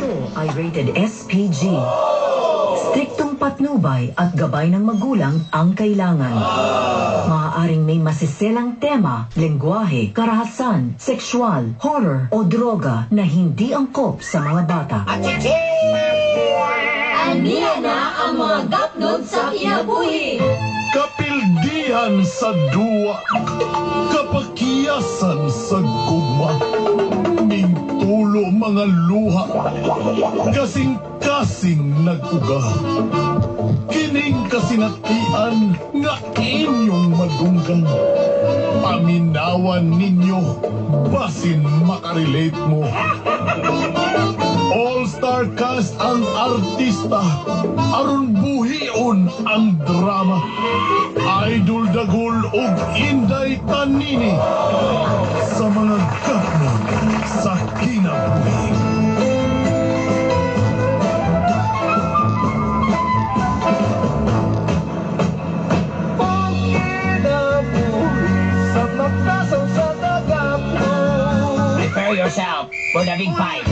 ito ay rated SPG. Striktong patnubay at gabay ng magulang ang kailangan. Maaaring may masiselang tema, lengguwahe, karahasan, sexual, horror o droga na hindi angkop sa mga bata. Aniya na ang mga gapnod sa kinabuhi. Kapildihan sa duwa, kapakiyasan sa gugma, mintulo mga luha, kasing-kasing nag-uga. Kining kasinatian nga inyong madunggan. Paminawan ninyo, basin makarelate mo. All-star cast ang artista, aron buhion ang drama. Idol Dagul ug Inday Tanini sa mga gapnod sa kinabuhi. Prepare yourself for the big fight.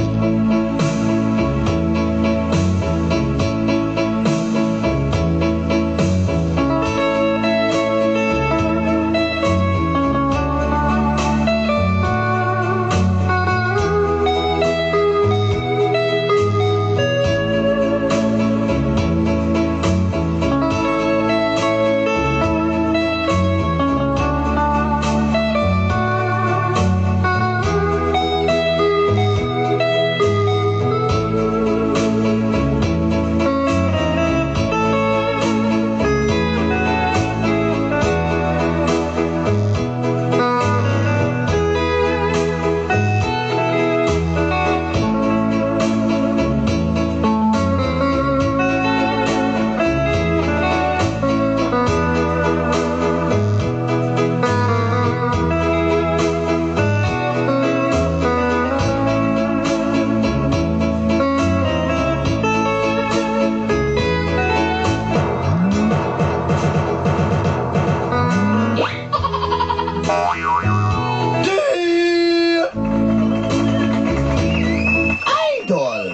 The Idol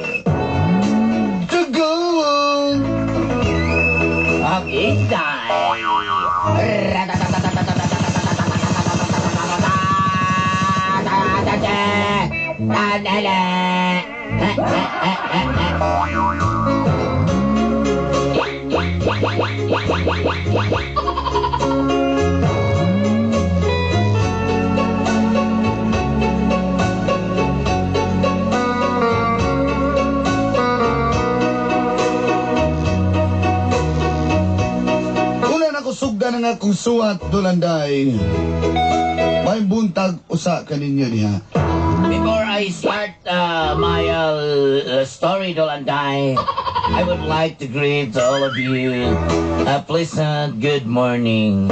Dagul. Of Inday. Una na ko sugdan nga akong suwat, Dolanday. May buntag usa kaninyo diha. Before I start my story, Dolanday, I would like to greet all of you a pleasant good morning.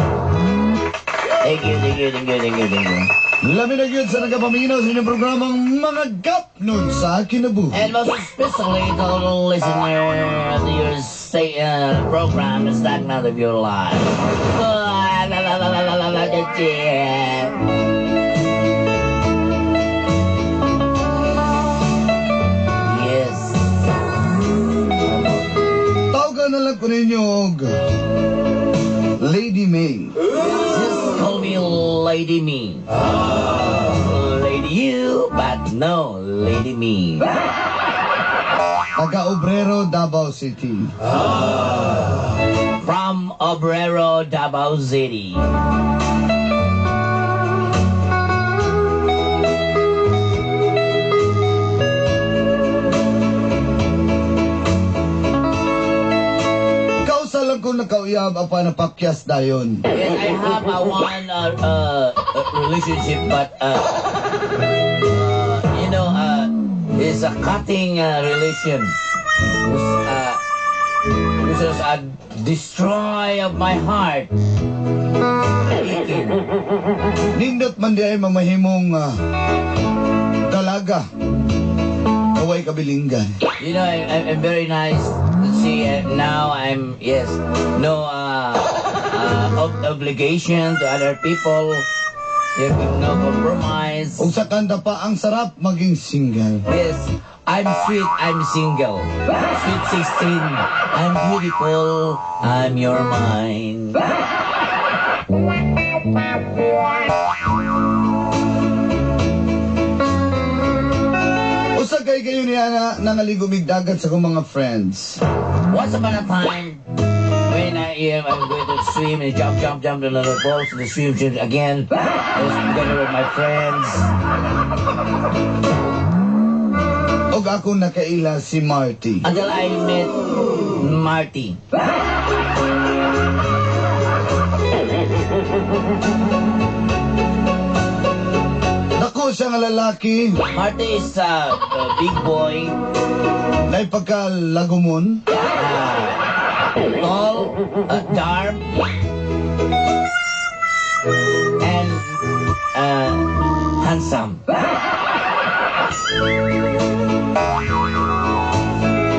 Thank you, thank you, thank you, thank you, thank you. Labi na gyud sa nagapaminaw sa inyong programang Mga Gapnod sa Kinabuhi. And most especially to all the listener of your program, The Stagnant of Your Life. La, la, la, la, la, la, la, la, Yes. Tawagan na lang ko ninyo og Lady May. Just call me Lady Me. Lady you, but no, Lady Me. Taga Obrero, Davao City. From Obrero, Davao City. Kausa lang ko nakauyab apan napakyas dayon. Yes, I have a one relationship, but it's a cutting relation. This is a destroy of my heart. Nindot man di ay mamahimong dalaga. Kaway kabilinggan. I'm very nice to see. Now I'm, yes, no obligation to other people. No compromise. Ug sa kanta pa, ang sarap maging single. Yes, I'm sweet, I'm single. Sweet 16, I'm beautiful, I'm your mine. Usa kay kayo niya na nangaligo mig dagat sa akong mga friends. Once upon a time, when I'm going to swim and jump, jump, jump to another boat, to the swim, swim again, I was together with my friends. Og ako nakaila si Marty. Until I met Marty. Dako siya nga lalaki. Marty is a big boy. Naipagkalagumon. Tall, dark, and handsome.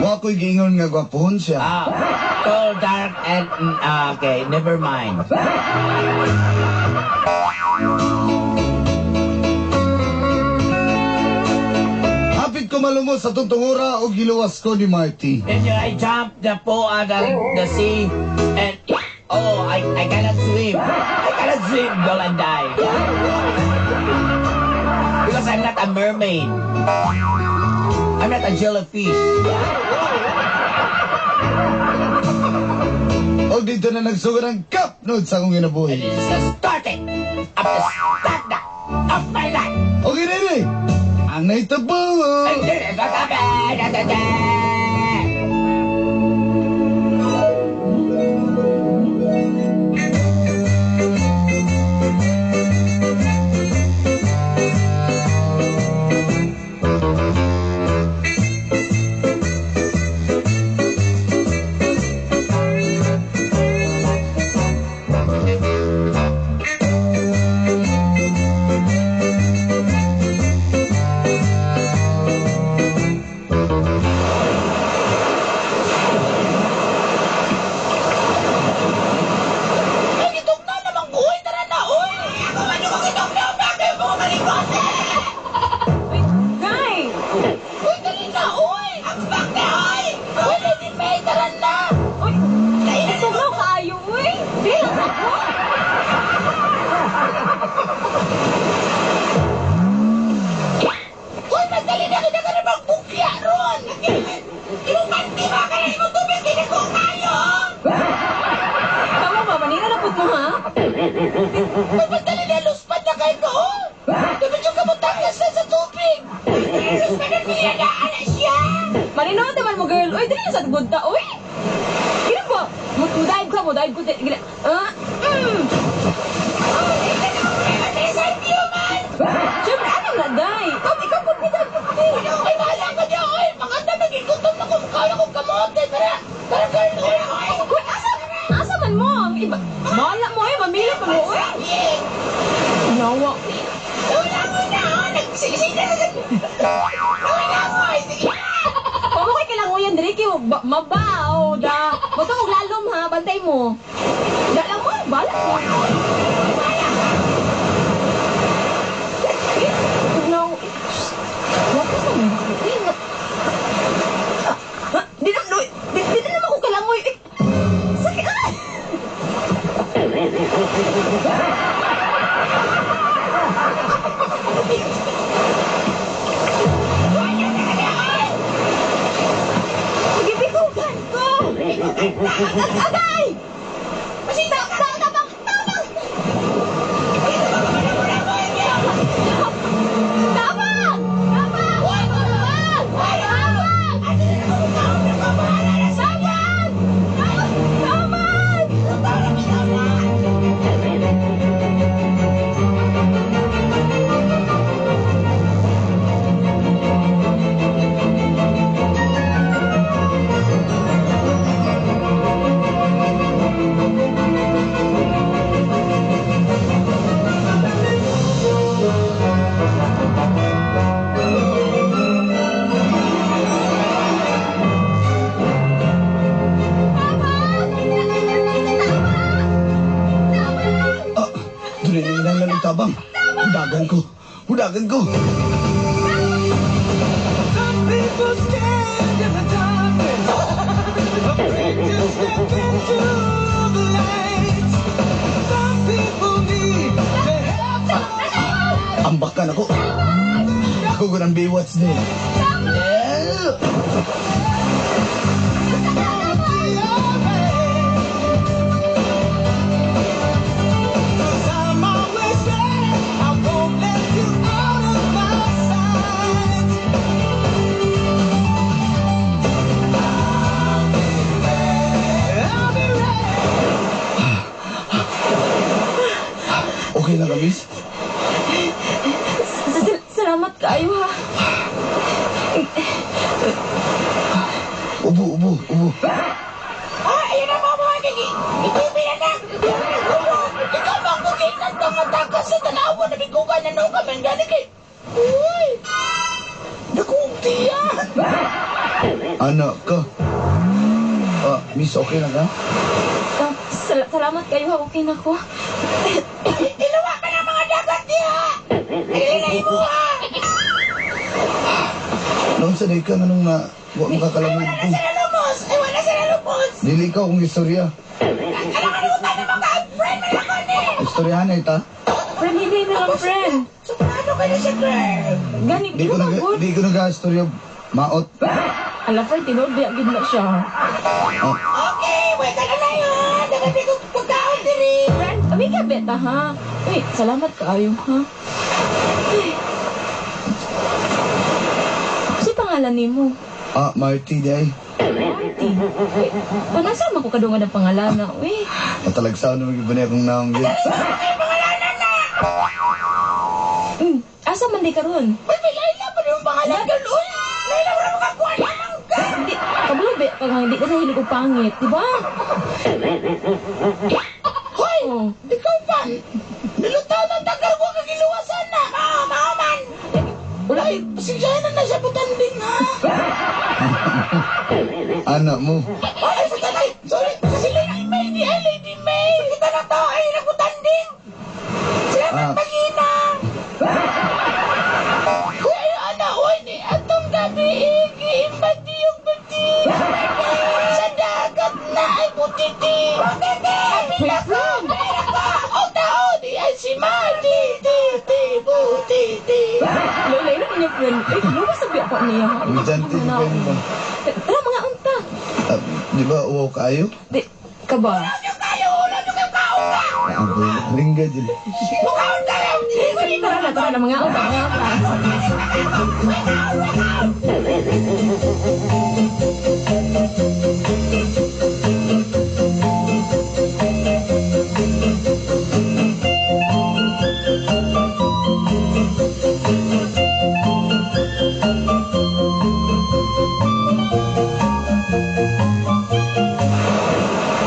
Wa ko'y giingon nga gwapohon siya. Tall, dark, and okay, never mind. Hapit ko malumos sa tuntungura o giluwas ko ni Marty. Then I jumped the po the sea and oh, I cannot swim. I cannot swim, Dolanday. Because I'm not a mermaid. I'm not a jellyfish. O dito na nagsugod ang kapnod sa akong kinabuhi. And it is the starting of the start of my life. Okay, nene. Ang naitabo. And then, Tabang. Hudagan ko. Hudagan ko. Some people Ambakan ako. Ako ko ng Baywatch din. Yeah. Okay lang ka, miss? Salamat kaayo ha. Ubo, ubo, ubo. Ah, ayun na mga mga gigi. Itubi na na. Ikaw ba ang kukinan mga takas sa tanawa na bigugan na nung kami gani kay... Uy! Nakong tiyan! Anak ka. Ah, miss, okay lang ka? Ah, salamat kayo ha, okay na ko. Iluwa ka ng mga dagat niya! Ay, mo ha! Noon sa day ka, anong na... Wa Ay, makakalamod wala ko. na sila lumos! Ay, wala sila lumos! Dili ka akong istorya. Alam ka naman na mga friend man ako ni! Istoryahan na ita. Friend, hindi na lang, friend. Soprano ka na siya, girl! Gani, Di ko di ba nag good? di ko nag-istorya maot. Ala, friend, tinuod biya gid na siya. Oh, Okay, wait ka na na yun! Dapat ko pagkaon diri! Friend, abi ka beta ha. Uy, salamat kaayo ha. Ay. Kasi pangalan nimo? ah, Marty day. Marty. Uy, panasa man ko kadungan ang pangalan na. Uy, Matalagsaw na magyud ba akong naong yun. asa man di karon? Uy, may Laila pa rin yung pangalan girl! Uy! Laila, wala makakuha lamang ka! Di, kabalo ba ka nga, hindi ka sa hilig og pangit, di ba? Hoy! Oh. Ikaw pa! Nilutaw ng tagal ko kagiluwasan na! Mao, mao man! Wala, Ay, pasensyahan na na siya butanding ha! Anak mo. Ay, ay, sorry! Si Lady May, di ay Lady May! Kita na to, ay nagutanding! Salamat, Ah. Pagina! Uy, ay, ana, uy, ni atong gabi, giimbati yung buti! Sa dagat na ay butiti! Butiti! Apil ako! Apil ako! O tao, di ay si Marty! Ti, ti, butiti! Lola, ina niya friend. Ay, luwas sabi ako niya. ha? Estudyante Ano di na kayo ba? Tara, mga unta. Ah, di ba uwaw kayo? Di, ka ba? Ano kayo? Wala nyo kayo kaon ka! Ah, Ako, ringga dyan. Mukaon kayo! Tara na, mga unta, mga unta.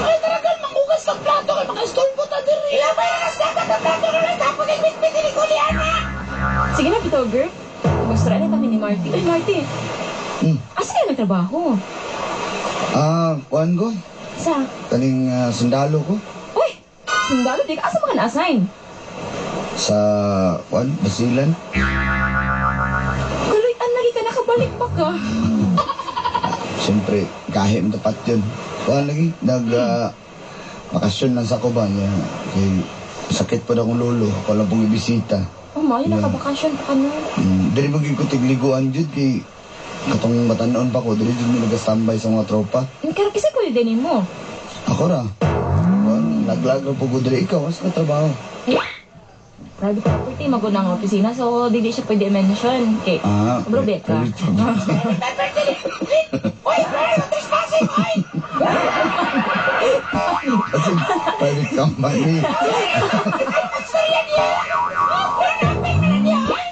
Ay, taragal manghugas ng plato kay mga istorbo ta diri. Ilabay na sa dagat ang plato na lang tapos ay bitbit ni Juliana. Sige na, bitaw, girl. Magsura na kami ni Marty. Ay, Marty. Asa kayo nagtrabaho? Ah, kuan ko. Sa? Kaning sundalo ko. Uy! Sundalo, di ka. Asa mo ka na-assign? Sa, kuan, Basilan. Kuloy, an, lagi ka nakabalik pa ka. Siyempre, kahit tapat yun. Kuan lagi, nag, bakasyon lang sa Cuba. Yeah. Kay, sakit pa daw akong lolo. Ako lang pong ibisita. Oh, maayo, Yeah. nakabakasyon pa ka no. Dili man gyud ko tigliguan jud kay katong batan-on pa ko dili jud mi nagastambay sa mga tropa. Pero kasi kuya din mo. Ako ra. Kuan, laglag ra po ko diri ikaw asa ka trabaho. Eh, private property, maguna ang opisina, so dili siya pwede i-mention. Kay, Ah, bro, beta. private property. Uy, pero trespassing, oy! Kasi private company.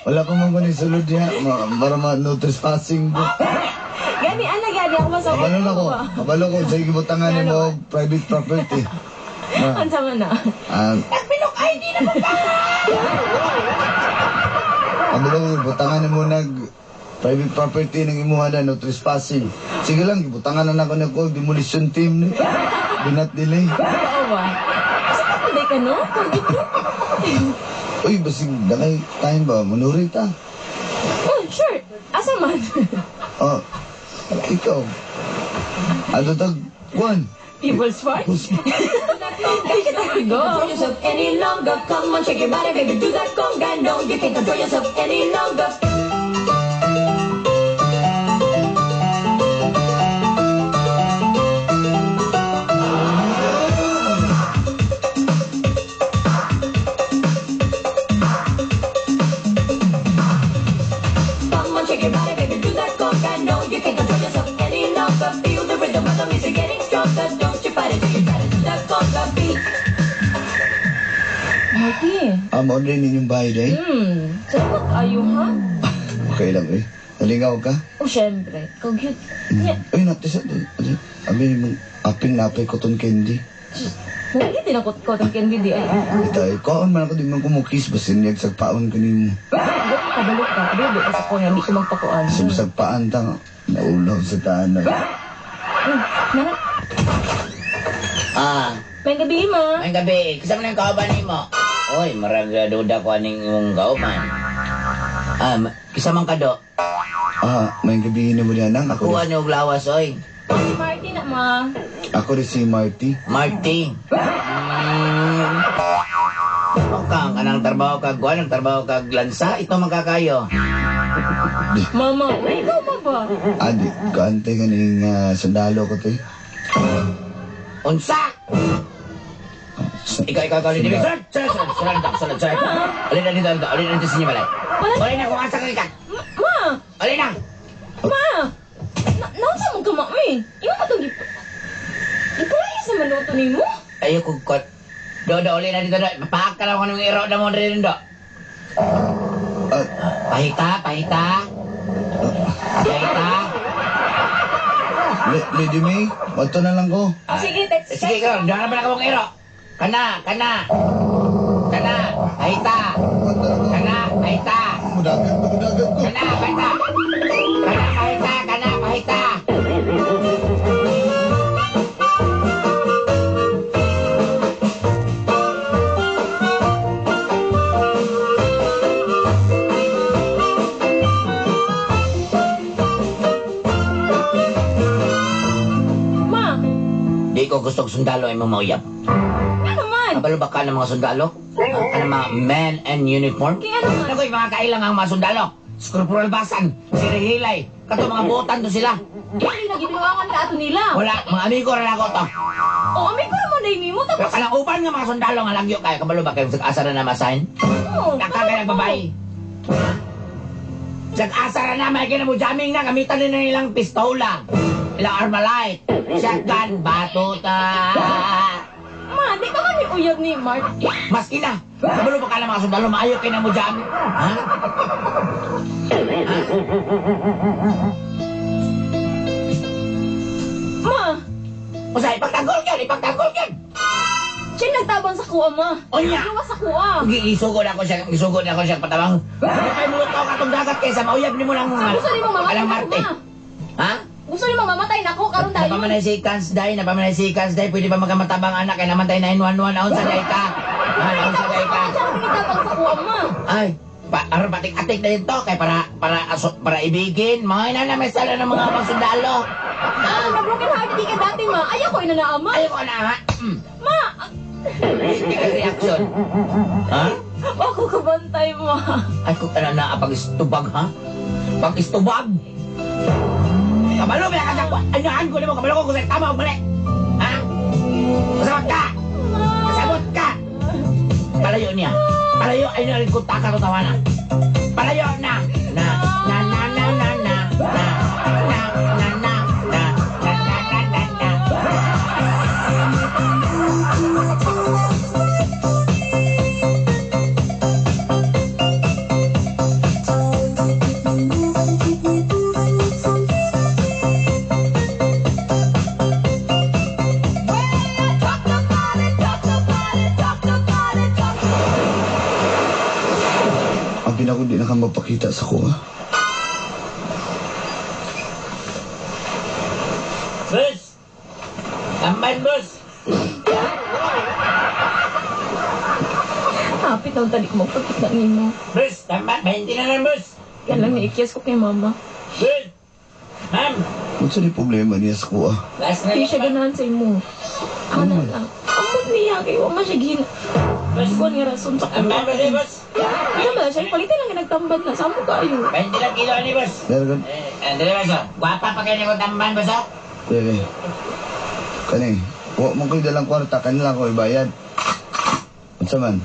Wala pa man ko ni sulod niya. Para ma no trespassing ko. Gani, ana, gani, ako masama. Kabalo na ko. Kabalo ko. Sa gibutangan nimo og private property. Ang sama na. Ah, Nagbilog ID na mo pa! kabalo ko gibutangan nimo nag private property ng imuha na no trespassing. Sige lang gibutangan na nako nako demolition team ni. Do not delay. Oo ba? Sa kapunday ka, no? Uy, basig dangay time ba manuri ta. Oh, sure. Asa man? Oh, ikaw. Ano tag kuan? People's Park? Go. Control yourself any longer. Come on, shake your body, baby, do that conga. No, you can't control yourself any longer. Come on, shake your body, baby, do that conga. No, you can't control yourself any longer. Feel the rhythm of the music getting stronger. Don't you fight it till you try to do that conga beat. Marty. Ah, mao rin ninyong bahay day. Salamat kayo, ha? Okay lang eh. Nalingaw ka? Oh, syempre. Ikaw, cute. Yeah. Ay, natin sa... Abi, mong aping napay cotton candy. Nagigit din ako cotton candy di ay. Ito, kaon man ako di man kumukis. Basin niyag sagpaon ko nimo. Kabalo ka. Kabalo ka sa kuya. Hindi ko magpakuan. Sa sagpaan ta, naulaw sa taan na. Nana, Ah, may gabi, ma. may gabi. Kasama na yung kauban nimo. Oy, marag duda ko aning imong kauban. Ah, kisamang ka do. Ah, may gabi na mo diyan nang. Ako, Kuha niyo og lawas, oy. Si Marty na, ma. Ako rin si Marty. Marty. Kang kanang trabaho kag kuan, ang trabaho kag lansa, ito magkakayo. Mama, ikaw ma ba? Adi, kaante ka ning sundalo ko to eh. Unsa? Ikaw, ikaw, ikaw, sulad, sulad, sulad, sulad, sulad, sulad. Alin na dito, alin na dito sa inyo balay. Alin na kung asa ka ka. Ma! Alin na! Ma! Naunsa mo ka, ma, eh? Imo pa itong ipalayas naman luto ni mo? Ayaw ko kot. Do, do, alin na dito, do. Papak ka lang kung anong iro na mo rin, do. Pahita, pahita. Pahita. Lady May, wato na lang ko. Sige, text. Sige, ikaw, doon na pala ka mong iro. Kana, kana. Kana, pahita. Kana, pahita. Mudagan ko, mudagan ko. Kana, pahita. Kana, pahita, kana, pahita. Ma! Di ko gusto sundalo ay mauyab. Ano man? Kabalo ba ka ng mga sundalo? Ano mga men and uniform? Kaya naman. Nakoy, mga kailang ang mga sundalo. Scorporal basan, sirihilay, kato mga buotan to sila. Hindi na gibinuangan ka ato nila. Wala, mga amigo ra nako to. Oh, amigo naman na mo Pero tapos. kanang uban nga mga sundalo nga lagyo kayo, kabalo ba kayo sa asa na namasahin? Oh, Nakakay ng babae. Sag-asa ra na, may mo jamming na, gamitan nila nilang pistola. Ilang armalite, shotgun, batuta. Ma, di ba kami uyab ni Mark? Maski na, kabalo ba ka ng mga sundalo, maayo kayo na mo jamming? Ha? Ma, Usa, ipagtanggol yun, ipagtanggol yun. siya nagtabang sa kuha, ma. Unya. Gawa sa kuha. Gisugod ako siya, gisugod ako siya patabang. Kay muluto ka tong dagat kaysa mauyab nimo lang Gusto nimo mamatay alang na ako, Marte. ma. Ha? Gusto nimo mamatay na ako karon tayo. Napamanay si Kans day, napamanay si Kans day, pwede ba magkamatabang anak kay naman tayo 911 naon sa day ka. Ha, naon sa day ka. Siya nagtabang sa kuha, ma. Ay, pa, aron patik-atik na dito kay para para aso, para ibigin. Mga ina na may sala ng mga mga sundalo. Ah, na broken heart di ka dati, ma. Ayaw ko ina na ama. Ayoko na ha. Ma, Hindi ka reaction. Ha? ako kabantay, ma. Ay, kung ano na, pag-istubag, ha? Pag-istubag! Kabalo, may nakasakwa. Anyaan ko nimo, kabalo ko kung sa'yo tama o mali. Ha? Kasabot ka! Kasabot ka! Palayo niya. Palayo, ay na rin kung taka ko tawana. Palayo na! Na, na, na, na, na, na, na, na, na, na, na, na, na, na, na, na. Abi na ko di na ka mapakita sa kuha. Bus! Tamban, bus! Hapit na tali ko magpakita nimo. Bus! Tamban! 20 na lang, bus! Yan lang naikyas ko kay mama. Bus! Ma'am! Unsa ni problema niya sa kuha? Last na Hindi siya ganahan sa imo. Ano lang. Amot niya kay wa man siya gin. Kuan nga rason sa Ang kuha. ba ni boss? Ano ba siya palitan lang nagtamban na sa amo kayo. 20 lang kilo ni boss. Meron ka? Eh, dili boss. Oh. Gwapa pa kayo ni tamban boss. Oh. Dili. Kani, wa mo ko'y dalang kwarta, kanila ko ibayad. Unsa man?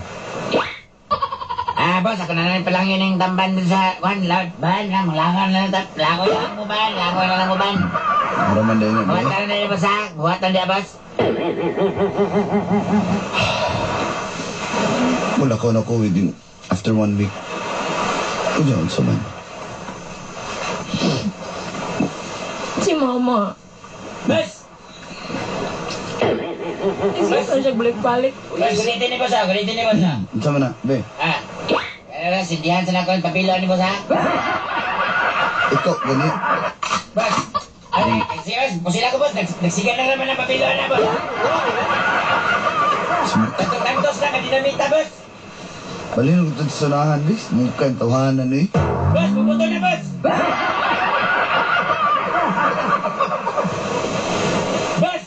Ah, boss, ako na lang palangin yung tamban dun sa kuan, loud ban lang, langan na lang, langoy na lang mo ban, langoy na lang mo ban. Mura man dahil na. Buhatan na ni boss ha, buhatan diya boss. Wala ko na ko within after 1 week. Unya, unsa man? Si mama. Boss! Isa sa siya balik-balik. Boss, gunitin ni boss ha, gunitin ni boss ha. Unsa man na, be? Ah, kaya na, sindihan sa na ko yung pabilo ni boss ha. Ikaw, gani. Boss! Ay, sige boss, pusila ko boss, nagsigan na naman ang pabilo na boss. Tantos na, kadinamita boss. Balhin ko ito sa sunahan, bis. Mukha yung tawanan eh. Boss, pupunto na boss! Boss!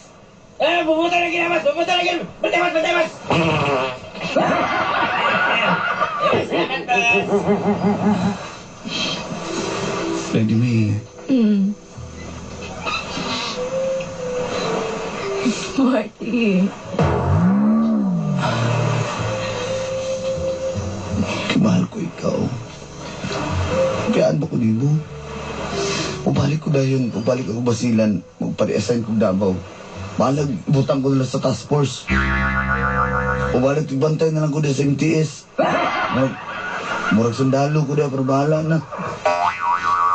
Eh, pupunto na gina boss! Pupunto na gina! Bantay boss! Bantay boss! Eh, salamat boss! Ready me. Marty. Mahal ko ikaw. Kayaan ba ko nimo? Pabalik ko dayon, pabalik ako basilan, magpari-assign kong Davao. Balag, butang ko nila sa task force. Pabalik, bantay na lang ko sa MTS. Murag sundalo ko dahil, pero bahala na.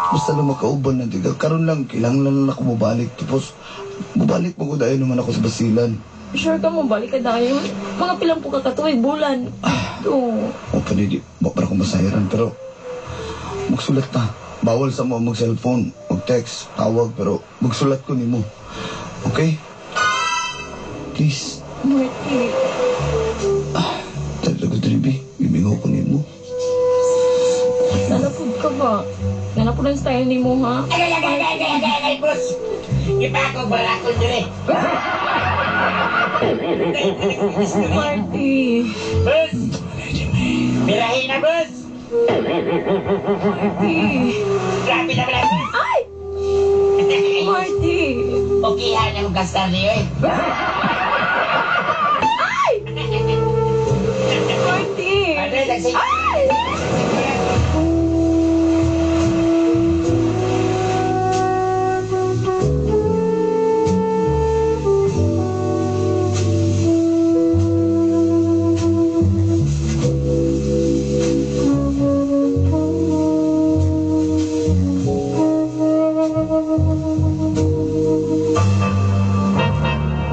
Basta lang makauban na. Tiga, karon lang, kailangan lang ako mabalik. Tapos, mabalik mo ko dahil naman ako sa basilan. Sure ka mo, balik ka dayon. Mga pilang po kakatuig, bulan. Oo. O panidi, ba para akong masahiran, pero magsulat ta. Bawal sa mo mag-cellphone, mag-text, tawag, pero magsulat ko nimo. Okay? Please. Marty. Talaga ko, Tribi. Bibingaw ko nimo. Nanapod ka ba? Nanapod ang style ni mo, ha? Ay, ay, ay, ay, ay, ay, ay, ay, boss! Ipako, barakon diri. Marty. Boss! Birahin na, boss! Marty. Grabe na pala, boss! Ay! Marty. Okay, ha, akong kastar niyo eh. Ay! Marty. Padre, nagsige. Ay!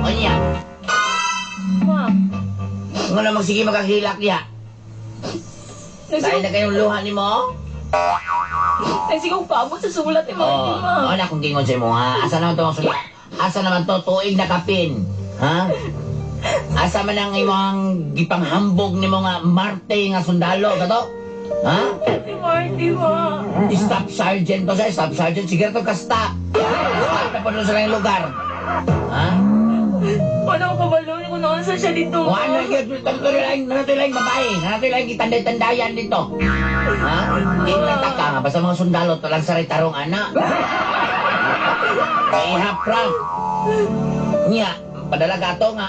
Onya, Ma, nga na magsige magkahilak niya. Dahil na kayong luha ni mo? Nagsigaw pa abot sa sulat ni Marty, Oh, ma. oh, na kung gingon sa imo ha. Asa naman to ang sulat? Asa naman to tuig na kapin? Ha? Asa man ang imong gipanghambog nimo nga Marte nga sundalo kato? Ha? Si Marty, ma. Staff sergeant to sa staff sergeant sige to ka stop. Stop na po doon sa lang lugar. Ha? Paano ko kabalo? Kung naunsa siya dito, ma. Wala gyud nanatoy lang babae, nanatoy lang gitanday-tandayan dito. Ha? Ingnan ta ka nga basta mga sundalo to lang sa tarong ana. Ihap ra. Nya, padala gato nga.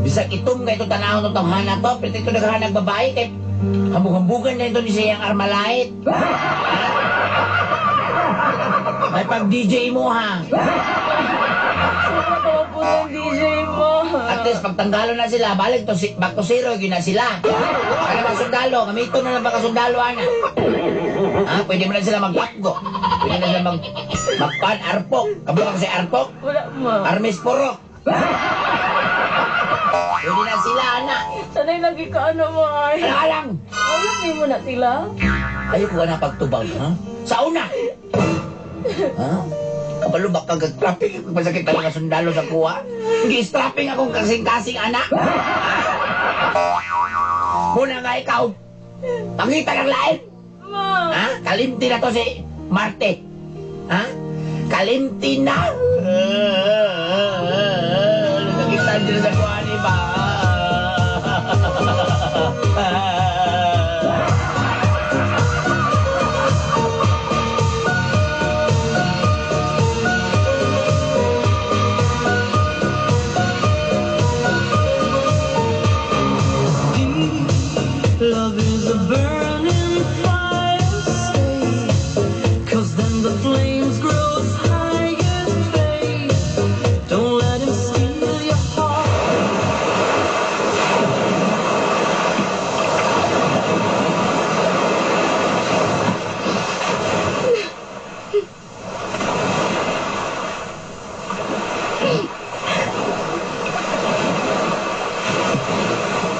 Bisag itom nga ito tanahon to tawhana to, pero ito naghahanag babae kay hambug-hambugan na ito ni siyang armalite. Ha? May pag DJ mo ha. Sobra ka po ng DJ mo. At least pagtanggalo na sila, balik to back to zero yun na sila. Kaya mga sundalo, gamito na lang baka sundalo ana. Ha, pwede mo na sila magpakgo. Pwede na sila magpan arpok. Kabalo ka kasi arpok? Wala, ma. Armis porok. Pwede na sila ana. Sanay lagi ka ano, ma. Alang alang. Ayaw mo na sila. Ayaw ko ka na pagtubag, ha? Sa una! Ha? Kabalo ba kag strapping? Masakit talaga sundalo sa kuha. Gi-strapping akong kasing-kasing, anak. Muna nga ikaw. Pangita ng lain. Ma. Ha? Kalimti na to si Marte. Ha? Kalimti na. Nakita iba. Love is a burning fire, stay. 'Cause then the flames grow higher, babe. Don't let him steal your heart.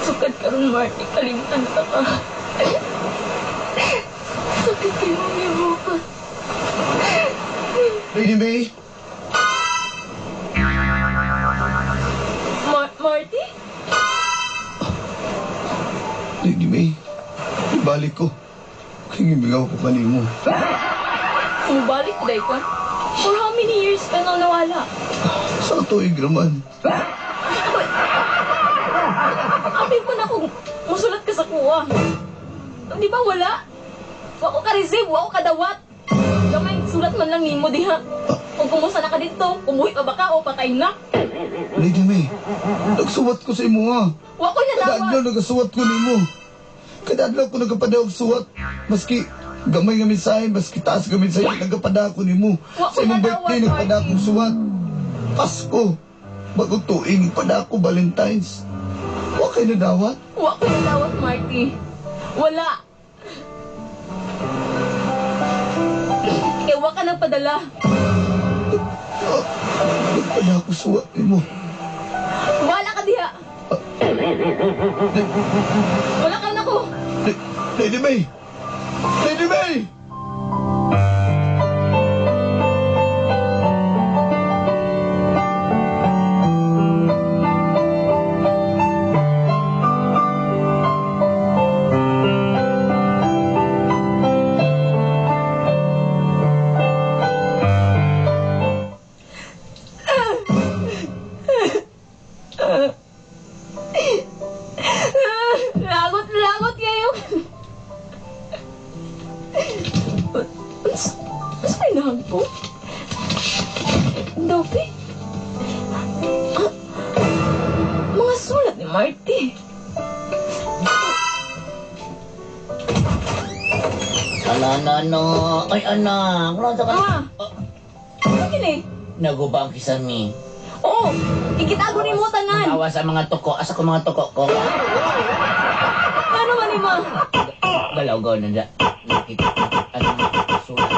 Sukad karon, Marty, kalimtan ta ka. Sakit kay mong gibuhat. Lady May! Marty? Lady May, ibalik ko. Kaya gimingaw ko kanimo. Mubalik day ka? For how many years ka nang nawala? Sa tuig raman. Abi ko na kung musulat ka sa kuha. Di ba wala? Wa ko ka-receive, wa ko kadawat. Gamay, sulat man lang nimo diha. Kung kumusta na ka dito, kumuhi pa ba ka o patay na? Lady May, nagsuwat ko sa imo ha. Wa ko Kada nadawat. adlaw nagasuwat ko nimo. Kada adlaw ko nagapadaog suwat. Maski gamay nga mensahe, maski taas nga mensahe, nagapada ko nimo. Wa ko Sa imong nadawat, birthday, nagpada Marty. akong suwat. Pasko, bagong tuig, nagpada ako Valentine's. Wa kay nadawat? Wa ko nadawat, Marty. Wala. Kaya wa ka nang padala. Nagpada ako suwat nimo. Wala ka diha. Wala ka na ko. Lady May! Lady May! Lagot, lagot kayo. Mas may nahagpo? Dopi? Ah, mga sulat ni Marty. Ala na no. Ay anak, wala sa ka. Ma! Ano kini? Naguba ang kisami. Oo! Ikitago ni mo tanan! Awa sa mga toko. Asa ko mga toko ko? Ano man ni Ma? Galaw-gaw na da. Nakita. Ano sulat.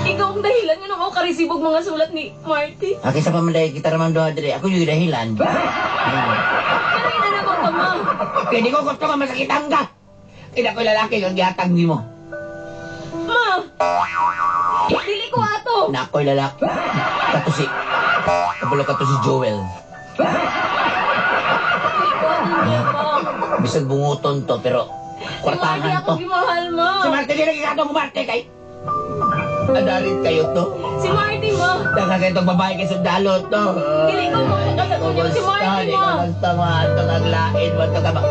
Ikaw ang dahilan nga nung ako karesibog mga sulat ni Marty. Akin sa pamanday, kita naman doon diri. Ako yung dahilan. Pero inanabang ka, Ma. Kaya di ko gusto nga masakitan ka. Kaya ako'y lalaki yung gihatag mo. Ma! Dili ko ato! Na ako'y lalaki. Kato si... Kabalo kato si Joel. Dili ko ato niya, Ma. Bisag bunguton to, pero Si Marty kwartahan ako to. gimahal, Ma. Si Marty, di lagi katong Marty kay... Adalit kayo to. Si Marty, Ma. Nakakitong babae kay sundalo to. Dili ko makakataon niya. Si Marty, Di ko Ma. gusto mo. Ato kang lain mo. Ato ka ba?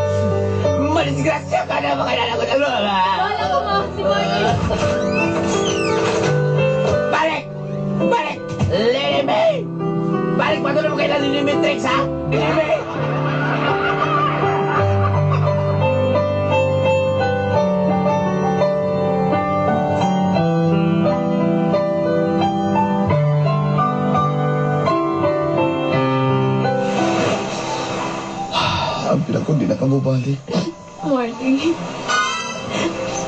Madisgrasya ka na. Makilala ko na. Bahala ko, Ma. Si Marty. Balik! Balik! Lady May! Balik! Patuloy mo kay Lady Matrix, ha? Lady May! Ang pila ko, di na ka mobalik. Marty.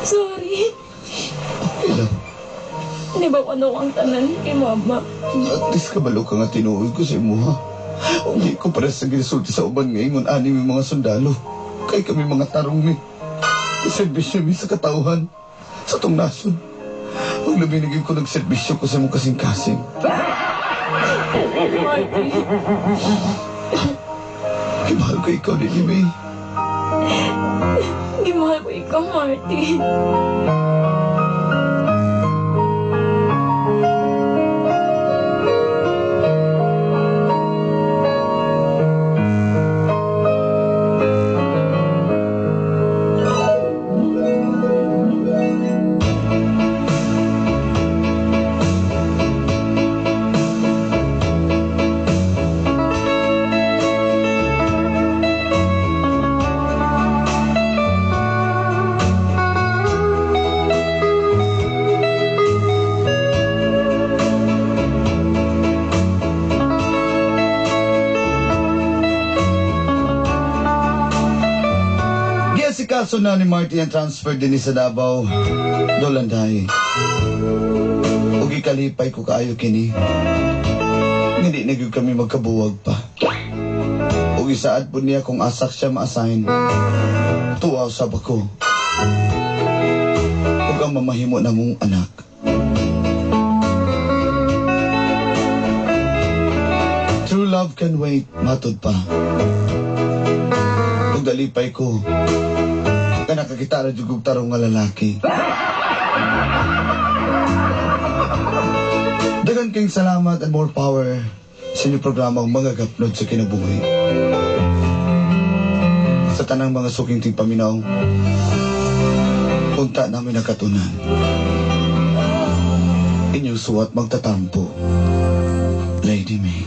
Sorry. Okay lang. Di ba ano ang tanan kay Mama? At least kabalo ka nga tinuod ko sa imuha. Hindi ko para sa ginasulti sa uban ngayon ani mi mga sundalo. Kay kami mga tarong mi. Serbisyo mi sa katauhan. Sa tong nasod. Ang labi naging ko nagserbisyo ko sa imong kasing-kasing. Marty. Kay mahal ko ikaw, Lady May. Hindi mahal ko ikaw, Marty. Naasikaso na ni Marty ang transfer din sa Davao. Dol Anday. Ug gikalipay ko kaayo kini. Hindi na gyud kami magkabuwag pa. Ug isaad po niya kung asak siya ma-assign. Tuwa usab ako. Ug ang mamahimo na mong anak. True love can wait, matud pa. Ug dalipay ko. Nga nakakita ra jud kog tarong nga lalaki. Daghan kayong salamat and more power sa inyong programang Mga Gapnod sa Kinabuhi. Sa tanang mga suking tingpaminaw, unta namin nakatunan. Inyong suwat magtatampo, Lady May.